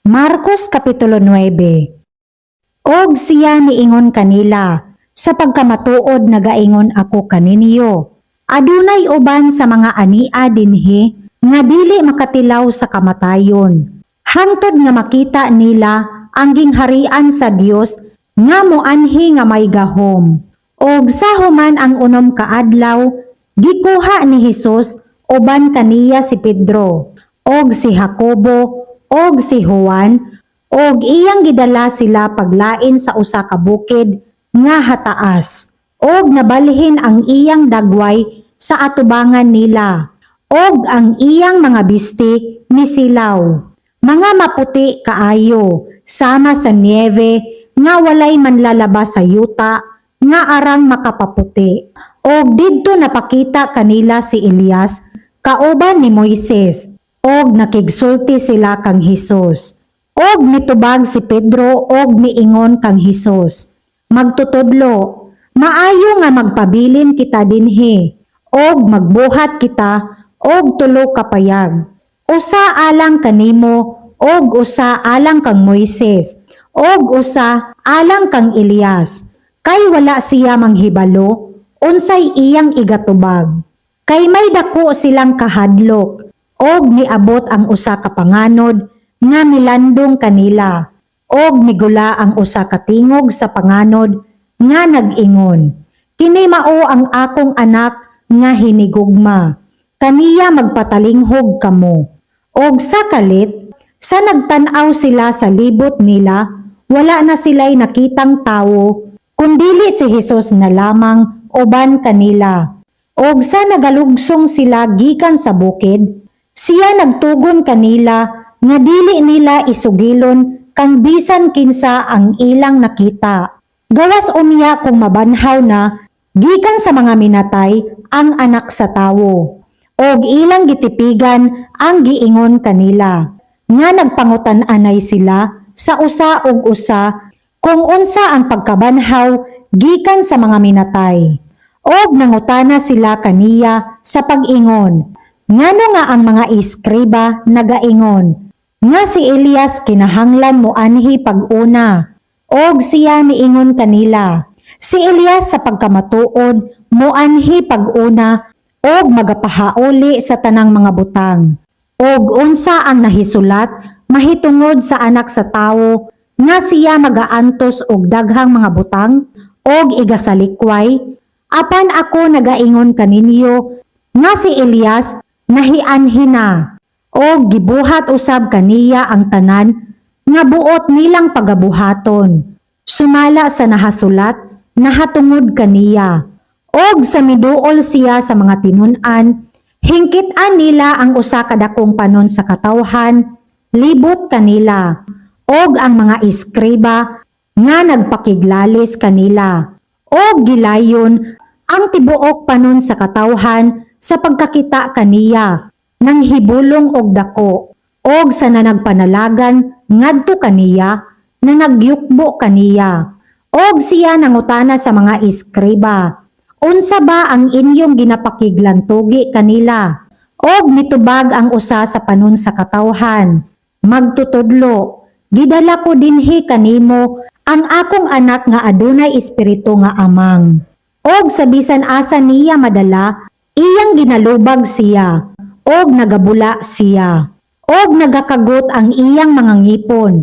Marcos Kapitulo 9. Og siya niingon kanila, "Sa pagkamatuod nagaingon ako kaninyo, adunay uban sa mga ania dinhi nga dili makatilaw sa kamatayon hangtod nga makita nila ang gingharian sa Dios nga moanhi nga may gahom." Og sa human ang 6 ka adlaw, gikuha ni Hesus uban kaniya si Pedro, og si Jacobo, og si Juan, og iyang gidala sila paglain sa usa ka bukid nga hataas. Og nabalhin ang iyang dagway sa atubangan nila, og ang iyang mga bisti misilaw, mga maputi kaayo, sama sa niebe nga walay manlalaba sa yuta nga arang makapaputi. Og didto napakita kanila si Elias kauban ni Moises, og nakigsulti sila kang Hesus. Og mitubag si Pedro og miingon kang Hesus, "Magtutudlo, maayo nga magpabilin kita dinhi, og magbuhat kita og tulo ka payag. Usa alang kanimo, og usa alang kang Moises, og usa alang kang Elias." Kay wala siya manghibalo unsay iyang igatubag. Kay may dako silang kahadlok. Og niabot ang usa ka panganod nga milandong kanila, og migula ang usa ka tingog sa panganod nga nag-ingon, "Kini mao ang akong anak nga hinigugma. Kaniya magpatalinghog kamo." Og sa kalit, sa nagtan-aw sila sa libot nila, wala na sila'y nakitang tawo, kundili si Hesus na lamang uban kanila. Og sa nagalugsong sila gikan sa bukid, siya nagtugon kanila nga dili nila isugilon kang bisan kinsa ang ilang nakita, gawas unya kung mabanhaw na gikan sa mga minatay ang Anak sa Tawo. Og ilang gitipigan ang giingon kanila, nga nagpangutan-anay sila sa usa og usa kung unsa ang pagkabanhaw gikan sa mga minatay. Og nangutana sila kaniya sa pag-ingon, "Ngano nga ang mga eskriba nagaingon nga si Elias kinahanglan moanhi pag-una?" Og siya miingon kanila, "Si Elias sa pagkamatuod moanhi pag-una og magapahauli sa tanang mga butang. Og unsa ang nahisulat mahitungod sa Anak sa Tawo nga siya magaantos og daghang mga butang og igasalikway? Apan ako nagaingon kaninyo nga si Elias nahianhi na og gibuhat usab kaniya ang tanan nga buot nilang pagabuhaton, sumala sa nahasulat nahatungod kaniya." Og sa miduol siya sa mga tinun-an, hingkit-an nila ang usa ka dakong panon sa katawhan libot kanila, og ang mga eskriba nga nagpakiglalis kanila. Og gilayon ang tibuok panon sa katawhan sa pagkakita kaniya nang hibulong og dako, og sa nanagpanalagan ngadto kaniya na nagyukbo kaniya. Og siya nangutana sa mga eskriba, "Unsa ba ang inyong ginapakiglantugi kanila?" Og mitubag ang usa sa panon sa katawhan, "Magtutudlo, gidala ko dinhi kanimo ang akong anak nga adunay espiritu nga amang. Og sa bisan asa niya madala, iyang ginalubag siya, og nagabula siya, og nagakagot ang iyang mga ngipon,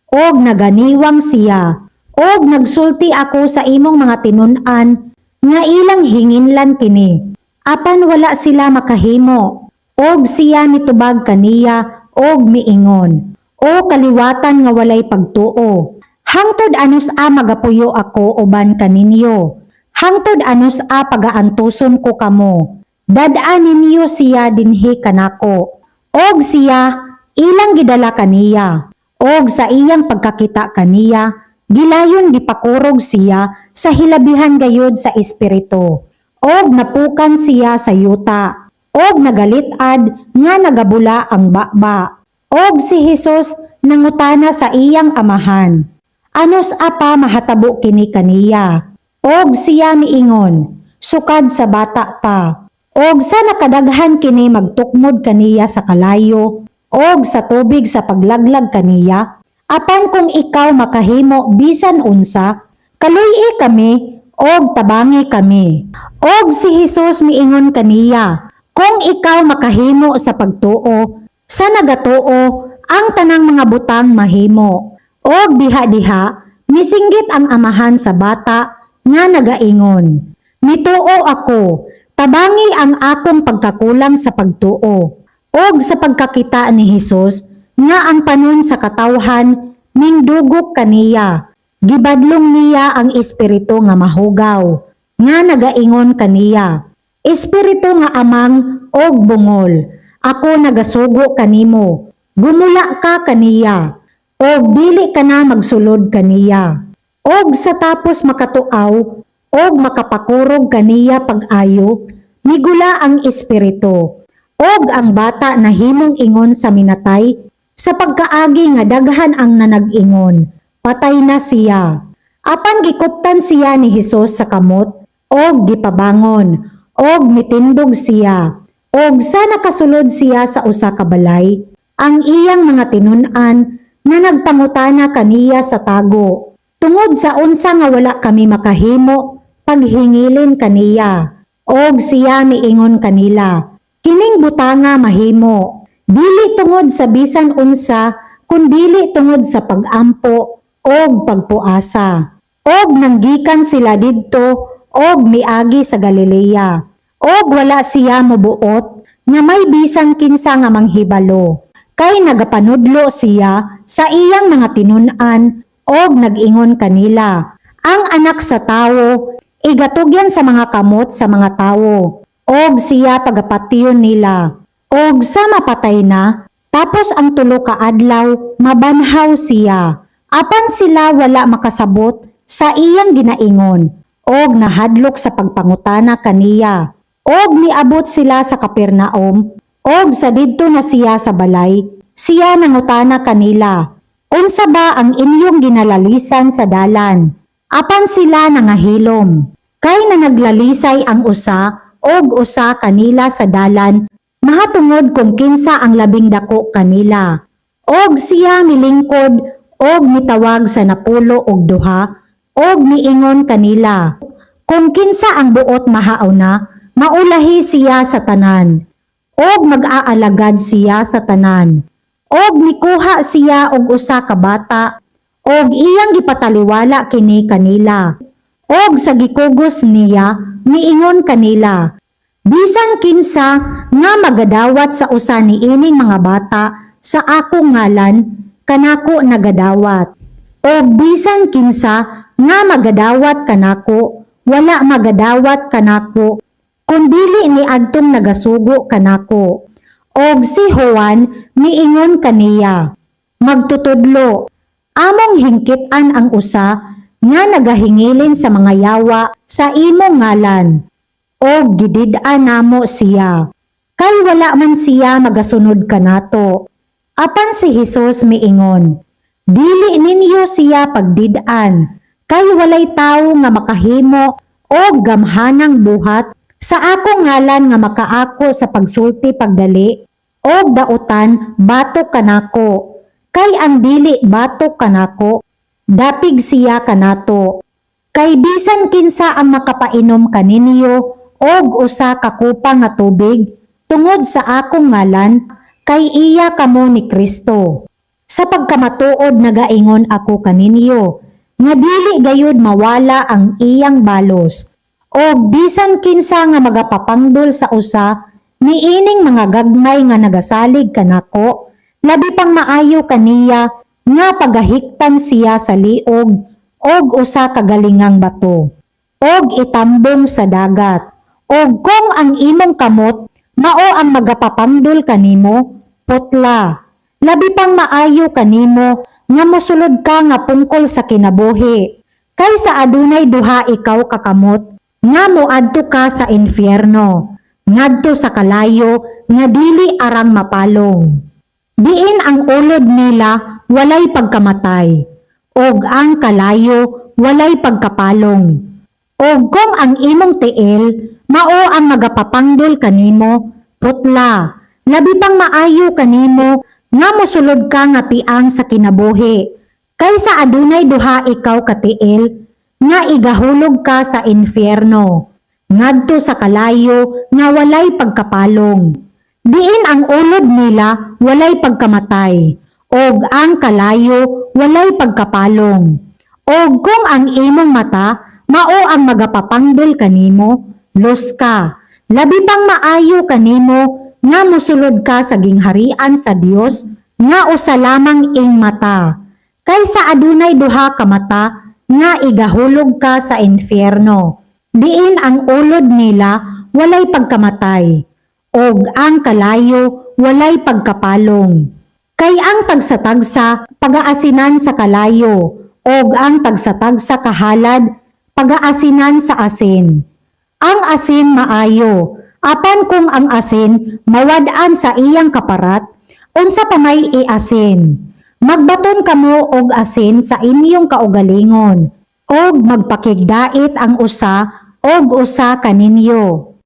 og naganiwang siya. Og nagsulti ako sa imong mga tinun-an nga ilang hinginlan kini. Apan wala sila makahimo." Og siya mitubag kaniya og miingon, "O kaliwatan nga walay pagtuo, hangtod anus a magapuyo ako uban kaninyo? Hangtod anus a pagaantuson ko kamo? Dad-a ninyo siya dinhi kanako." Og siya ilang gidala kaniya. Og sa iyang pagkakita kaniya, gilayon gipakurog siya sa hilabihan gayud sa espiritu. Og napukan siya sa yuta. Og nagalit-ad nga nagabula ang baba. Og si Hesus nangutana sa iyang amahan, "Anus a pa mahatabo kini kaniya?" Og siya miingon, "Sukad sa bata pa. Og sa nakadaghan kini magtukmod kaniya sa kalayo, og sa tubig sa paglaglag kaniya? Apan kung ikaw makahimo bisan unsa, kaluy-i kami og tabangi kami." Og si Jesus miingon kaniya, "Kung ikaw makahimo sa pagtuo, sa nagatuo ang tanang mga butang mahimo." Og diha-diha misinggit ang amahan sa bata nga nagaingon, "Nituo ako, tabangi ang akong pagkakulang sa pagtuo." Og sa pagkakita ni Jesus nga ang panon sa katawhan ningdugok kaniya, gibadlong niya ang espiritu nga mahugaw, nga nagaingon kaniya, "Espiritu nga amang og bungol, ako nagasugo kanimo, gumula ka kaniya, og dili ka na magsulod kaniya." Og sa tapos makatuaw og makapakurog kaniya pag-ayo, migula ang espiritu. Og ang bata nahimong ingon sa minatay sa pagkaagi nga daghan ang nanag-ingon, "Patay na siya." Apan gikuptan siya ni Hesus sa kamot og gipabangon, og mitindog siya. Og sa nakasulod siya sa usa ka balay, ang iyang mga tinun-an na nagpangutana kaniya sa tago, "Tungod sa unsa nga wala kami makahimo paghingilin kaniya?" Og siya miingon kanila, "Kining butanga mahimo dili tungod sa bisan unsa kundili tungod sa pag-ampo og pagpuasa." Og nanggikan sila didto og miagi sa Galilea. Og wala siya mobuot nga may bisan kinsa nga manghibalo. Kay nagapanudlo siya sa iyang mga tinun-an og nag-ingon kanila, "Ang Anak sa Tawo igatugyan sa mga kamot sa mga tawo, og siya pagapatyon nila. Og sa mapatay na, tapos ang 3 ka adlaw mabanhaw siya." Apan sila wala makasabot sa iyang ginaingon, og nahadlok sa pagpangutana kaniya. Og miabot sila sa Capernaum, og sa didto na siya sa balay, siya nangutana kanila, "Unsa ba ang inyong ginalalisan sa dalan?" Apan sila nangahilom, kay nanaglalisay ang usa og usa kanila sa dalan mahatungod kung kinsa ang labing dako kanila. Og siya milingkod og mitawag sa 12 og miingon kanila, "Kung kinsa ang buot mahauna, maulahi siya sa tanan, og mag-aalagad siya sa tanan." Og mikuha siya og usa ka bata, og iyang gipataliwala kini kanila. Og sa gikugos niya, miingon kanila, "Bisan kinsa nga magadawat sa usa niining mga bata sa akong ngalan, kanako nagadawat. Og bisan kinsa nga magadawat kanako, wala magadawat kanako, kundili ni adtong nagasugo kanako." Og si Juan miingon kaniya, "Magtutudlo, among hingkitan ang usa nga nagahingilin sa mga yawa sa imong ngalan, og gidid-an namo siya, kay wala man siya magasunod kanato." Apan si Hesus miingon, "Dili ninyo siya pagdid-an, kay walay tawo nga makahimo og gamhanang buhat sa akong ngalan nga makaako sa pagsulti pagdali og dautan batok kanako. Kay ang dili batok kanako, dapig siya kanato. Kay bisan kinsa ang makapainom kaninyo og usa ka kupa nga tubig tungod sa akong ngalan, kay iya kamo ni Kristo. Sa pagkamatuod nagaingon ako kaninyo, nga dili gayud mawala ang iyang balos. Og bisan kinsa nga magapapangdol sa usa niining mga gagmay nga nagasalig kanako, labi pang maayo kaniya nga pagahiktan siya sa liog og usa ka galingang bato og itambong sa dagat. Og kung ang imong kamot mao ang magapapangdol kanimo, putla. Labi pang maayo kanimo nga mosulod ka nga pungkol sa kinabuhi, kaysa adunay duha ikaw ka kamot nga moadto ka sa impyerno, ngadto sa kalayo nga dili arang mapalong. Diin ang ulod nila walay pagkamatay, ug ang kalayo walay pagkapalong. Og kung ang imong tiil mao ang magapapangdol kanimo, putla. Labi pang maayo kanimo nga mosulod ka nga piang sa kinabuhi kaysa adunay duha ikaw ka tiil nga igahulog ka sa impyerno, ngadto sa kalayo nga walay pagkapalong, diin ang ulod nila walay pagkamatay ug ang kalayo walay pagkapalong. Og kung ang imong mata mao ang magapapangdol kanimo, luska. Labi pang maayo kanimo nga mosulod ka sa gingharian sa Dios nga usa lamang ing mata kaysa adunay duha ka mata nga igahulog ka sa impyerno, diin ang ulod nila walay pagkamatay ug ang kalayo walay pagkapalong. Kay ang tagsa-tagsa pagaasinan sa kalayo ug ang tagsa-tagsa kahalad pagaasinan sa asin. Ang asin maayo, apan kung ang asin mawad-an sa iyang kaparat, unsa pa may iasin? Magbaton kamo og asin sa inyong kaugalingon, ug magpakigdait ang usa og usa kaninyo.